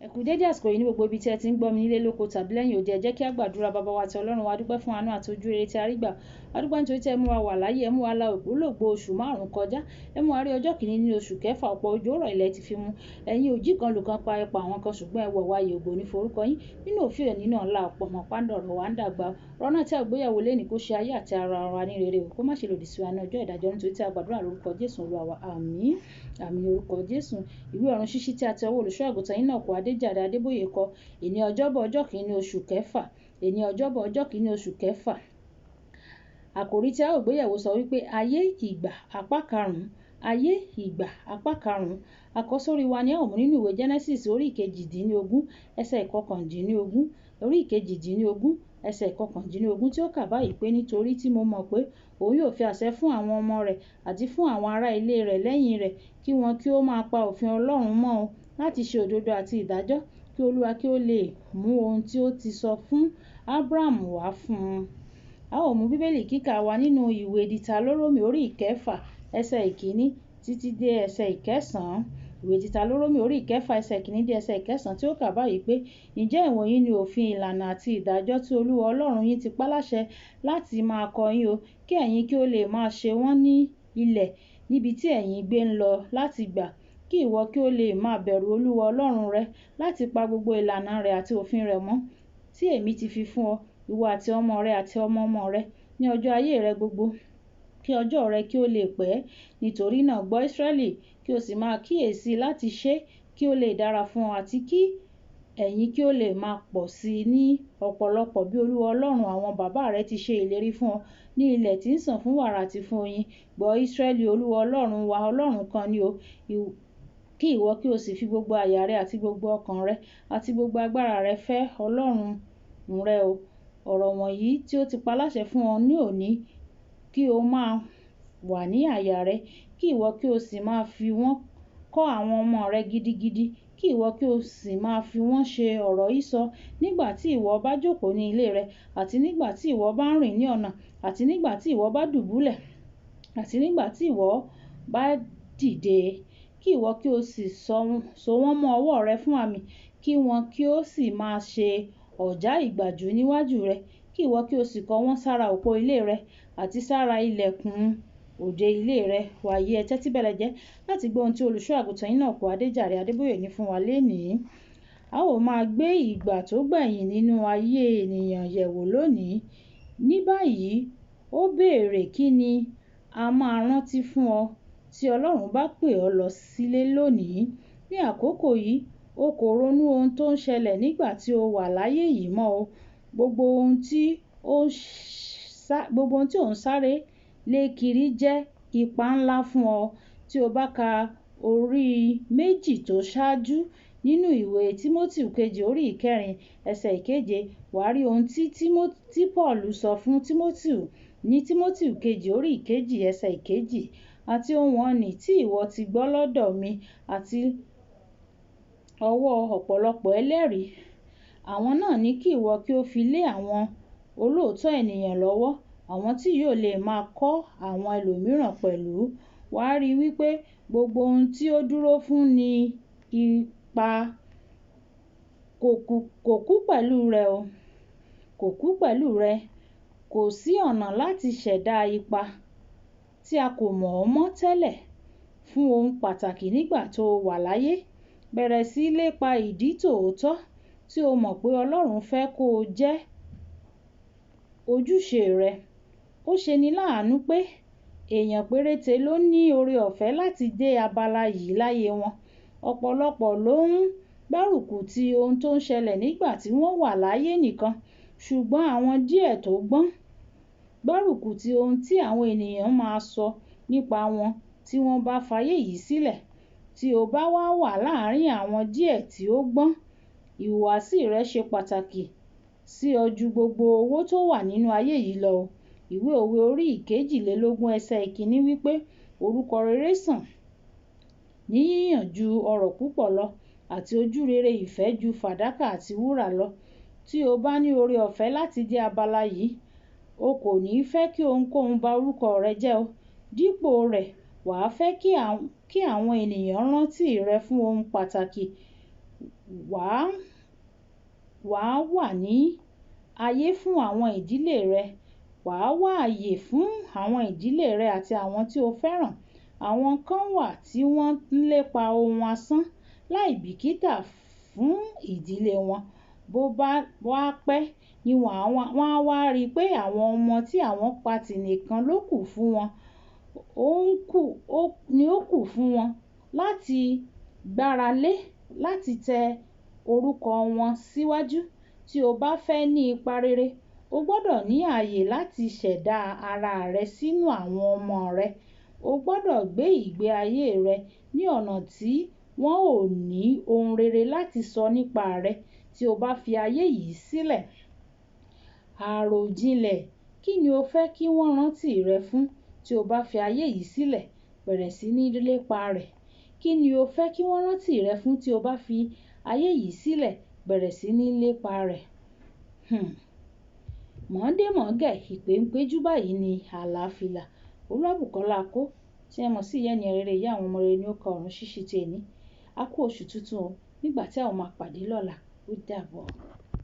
Ẹ kú dédé àsìkò yìí ní gbogbo ibi tí ẹ ti ń gbọ́ mi nílé lóko tàbí lẹ́yìn odi. Ẹ jẹ́ kí a gbàdúrà. Baba wa àti Ọlọ́run wa, a dúpẹ́ fún àánú àti ojú rere tí a rí gbà. A dúpẹ́ nítorí tí ẹ mú wa wà láyé, ẹ mú wa la ògbólógbòó oṣù 5 kọjá, ẹ mú wa rí ọjọ́ kìíní nínú oṣù kẹfà, ọ̀pọ̀ òjò rọ̀ ilẹ̀ ti fi mu. Ẹ̀yin òjì kan lù kan pa ipa àwọn kan, ṣùgbọ́n ẹ wọ̀ wá yè, ògo ní forúkọ yín. Nínú òfin òní náà ńlá ọ̀pọ̀ mọ̀ pàǹdọ̀rọ̀ wa ń dàgbà. Ọ̀rọ̀ náà tí a gbéyẹ̀wò lénìí kó ṣe ayé àti ara wa ní rere o, kó má ṣe lòdì sí wa ní ọjọ́ ìdájọ́, nítorí tí a gbàdúrà lórúkọ Jésù Olúwa wa. Àmín. Àmín orúkọ Jésù. Ìwé ọ̀run ṣíṣí tí a ti ọwọ́ olùṣọ́ àgùntàn yín náà kọ Adéjàre Adébóyè kọ. Èní ọjọ́bọ̀ ọjọ́ kìíní oṣù kẹfà. Èní ọjọ́bọ̀ ọjọ́ kìíní oṣù kẹfà. Àkòrí tí a ó gbéyẹ̀wò sọ wípé ayé ìgbà apá karùn-ún. Ayé ìgbà apá karùn-ún. Àkọ́sórí wa ni a ó mú nínú ìwé Genesis orí ìkejìdínlógún ẹsẹ̀ ìkọkàndínlógún. Orí ìkejìdínlógún ẹsẹ̀ ìkọkàndínlógún tí ó kà báyìí pé nítorí tí mo mọ̀ pé òun yóò fi àṣẹ fún àwọn ọmọ rẹ̀ àti fún àwọn ará ilé rẹ̀ lẹ́yìn rẹ̀ kí wọn kí ó máa pa òfin Ọlọ́run mọ́ o láti ṣe òdodo àti ìdájọ́, kí Olúwa kí ó lè mú ohun tí ó ti sọ fún Abraham wá fún un. A ó mú Bíbélì kíkà wa nínú ìwé Ditalórómì orí ìkẹfà ẹsẹ̀ ìkíní títí dé ẹsẹ̀ ìkẹsàn-án. Ìwé Ditalórómì orí ìkẹfà ẹsẹ̀ ìkíní dé ẹsẹ̀ ìkẹsàn-án tí ó kà báyìí pé ǹjẹ́ ìwọ̀nyí ni òfin, ìlànà àti ìdájọ́ tí Olúwa Ọlọ́run yín ti paláṣẹ láti máa kọ́ yín o, kí ẹ̀yin kí ó lè máa ṣe wọ́n ní ilẹ̀ níbi tí ẹ̀yin gbé ń lọ láti gbà, kí ìwọ kí ó lè máa bẹ̀rù Olúwa Ọlọ́run rẹ láti pa gbogbo ìlànà rẹ̀ àti òfin rẹ̀ mọ́ tí èmi ti fi fún ọ, ìwọ àti ọmọ rẹ àti ọmọ ọmọ rẹ ní ọjọ́ ayé rẹ gbogbo, kí ọjọ́ rẹ kí ó lè pẹ́. Nítorí náà gbọ́ Ísírẹ́lì, kí o sì máa kíyèsí láti ṣe kí ó lè dára fún ọ àti kí ẹ̀yin kí ó lè máa pọ̀ sí i ní ọ̀pọ̀lọpọ̀ bí Olúwa Ọlọ́run àwọn bàbá rẹ ti ṣe ìlérí fún ọ ní ilẹ̀ tí ń sàn fún wàrà àti fún oyin. Gbọ́ Ísírẹ́lì, Olúwa Ọlọ́run wa, Ọlọ́run kan ni o. Kí ìwọ kí o sì fi gbogbo àyà rẹ àti gbogbo ọkàn rẹ àti gbogbo agbára rẹ fẹ́ Ọlọ́run rẹ o. Ọ̀rọ̀ wọ̀nyí tí ó ti paláṣẹ fún ọ ní òní kí o máa wà ní àyà rẹ, kí ìwọ kí o sì máa fi wọ́n kọ́ àwọn ọmọ rẹ gidigidi, kí ìwọ kí o sì máa fi wọ́n ṣe ọ̀rọ̀ ìsọ nígbà tí ìwọ bá jókòó ní ilé rẹ, àti nígbà tí ìwọ bá ń rìn ní ọ̀nà, àti nígbà tí ìwọ bá dùbúlẹ̀, àti nígbà tí ìwọ bá dìde. Kí ìwọ kí o sì so wọ́n mọ́ ọwọ́ rẹ fún àmì, kí wọn kí ó sì máa ṣe ọ̀já ìgbàjú níwájú rẹ, kí ìwọ kí o sì kọ wọ́n sára òpó ilé rẹ àti sára ilẹ̀kùn òde ilé rẹ. Wàyí ẹ tẹ́tí bẹ̀lẹ̀jẹ́ láti gbọ́ ohun tí olùṣọ́ àgùntàn yín náà kọ Adéjàre Adébóyè ní fún wa lénìí. A ó máa gbé ìgbà tó gbẹ̀yìn nínú ayé ènìyàn yẹ̀wò lónìí. Ní báyìí, ó béèrè kí ni a máa rántí fún ọ tí Ọlọ́run bá pè ọ́ lọ sílé lónìí. Ní àkókò yìí, o kò ronú ohun tó ń ṣẹlẹ̀ nígbà tí o wà láyé yìí mọ́ o. Gbogbo ohun tí ò ń sáré lé kiri jẹ́ ipa ńlá fún ọ. Tí o bá ka orí 2 tó ṣáájú nínú ìwé Tímótì kejì orí ìkẹrin ẹsẹ̀ ìkeje, wà á rí ohun tí Pọ́ọ̀lù sọ fún Tímótì ní Tímótì kejì orí ìkejì ẹsẹ̀ ìkejì. Àti ohun wọ̀nnì tí ìwọ ti gbọ́ lọ́dọ̀ mi àti ọwọ́ ọ̀pọ̀lọpọ̀ ẹlẹ́rìí, àwọn náà ní kí ìwọ kí ó fi lé àwọn olóòótọ́ ènìyàn lọ́wọ́, àwọn tí yóò lè máa kọ́ àwọn ẹlòmíràn pẹ̀lú. Wà á rí wípé gbogbo ohun tí ó dúró fún ní ipa kò kú pẹ̀lú rẹ o. Kò kú pẹ̀lú rẹ. Kò sí ọ̀nà láti ṣẹ̀dá ipa tí a kò mọ̀ ọ́ mọ́ tẹ́lẹ̀ fún ohun pàtàkì nígbà tó wà láyé. Bẹ̀rẹ̀ sí lépa ìdí tòótọ́ tí o mọ̀ pé Ọlọ́run fẹ́ kó jẹ́ ojúṣe rẹ. Ó ṣeni láàánú pé èèyàn péréte ló ní oore ọ̀fẹ́ láti dé abala yìí láyé wọn. Ọ̀pọ̀lọpọ̀ ló ń gbárùkù ti ohun tó ń ṣẹlẹ̀ nígbà tí wọ́n wà láyé nìkan, ṣùgbọ́n àwọn díẹ̀ tó gbọ́n gbárùkù ti ohun tí àwọn ènìyàn máa sọ nípa wọn tí wọ́n bá fayé yìí sílẹ̀. Tí o bá wà wà láàárín àwọn díẹ̀ tí ó gbọ́n, ìhùwàsí rẹ ṣe pàtàkì sí ọ ju gbogbo owó tó wà nínú ayé yìí lọ. Ìwé òwe orí ìkejìlélógún ẹsẹ̀ ìkíní wípé orúkọ rere sàn ní yíyàn ju ọrọ̀ púpọ̀ lọ àti ojú rere ìfẹ́ ju fàdákà àti wúrà lọ. Tí o bá ní oore ọ̀fẹ́ láti dé abala yìí, o kò ní fẹ́ kí ohunkóhun ba orúkọ rẹ jẹ́ o. Dípò rẹ̀, wà á fẹ́ kí àwọn ènìyàn rántí rẹ fún ohun pàtàkì. Wàá wà ní ayé fún àwọn ìdílé rẹ. Wàá wá àyè fún àwọn ìdílé rẹ àti àwọn tí o fẹ́ràn. Àwọn kan wà tí wọ́n ń lépa ohun asán láì bìkítà fún ìdílé wọn. Bó bá wá pẹ́ ni wọ́n á wá rí i pé àwọn ọmọ tí àwọn pa tì nìkan ló kù fún wọn, ni ó kù fún wọn láti gbára lé láti tẹ orúkọ wọn síwájú. Tí o bá fẹ́ ní ipa rere, o gbọ́dọ̀ ní ààyè láti ṣẹ̀dá ara rẹ sínú àwọn ọmọ rẹ. O gbọ́dọ̀ gbé ìgbé ayé rẹ ní ọ̀nà tí wọn ò ní ohun rere láti sọ nípa rẹ tí o bá fi ayé yìí sílẹ̀. Àròjinlẹ̀. Kí ni o fẹ́ kí wọ́n rántí rẹ fún tí o bá fi ayé yìí sílẹ̀? Bẹ̀rẹ̀ sí ní lépa rẹ̀. Kí ni o fẹ́ kí wọ́n rántí rẹ fún tí o bá fi ayé yìí sílẹ̀? Bẹ̀rẹ̀ sí ní lépa rẹ̀. Mọ̀ọ́dé-mọ̀ọ́gẹ̀, ìpè ń péjú báyìí ní àlàáfíà. Olúwàbùkọ́lá Akó tí ẹ mọ̀ sí ìyá ẹni rere, ìyá àwọn ọmọ rere ní ó ka ọ̀run ṣíṣí ti èní. A kú oṣù tuntun o. Nígbà tí a ó máa pàdé lọ́la. Ó dàbọ̀.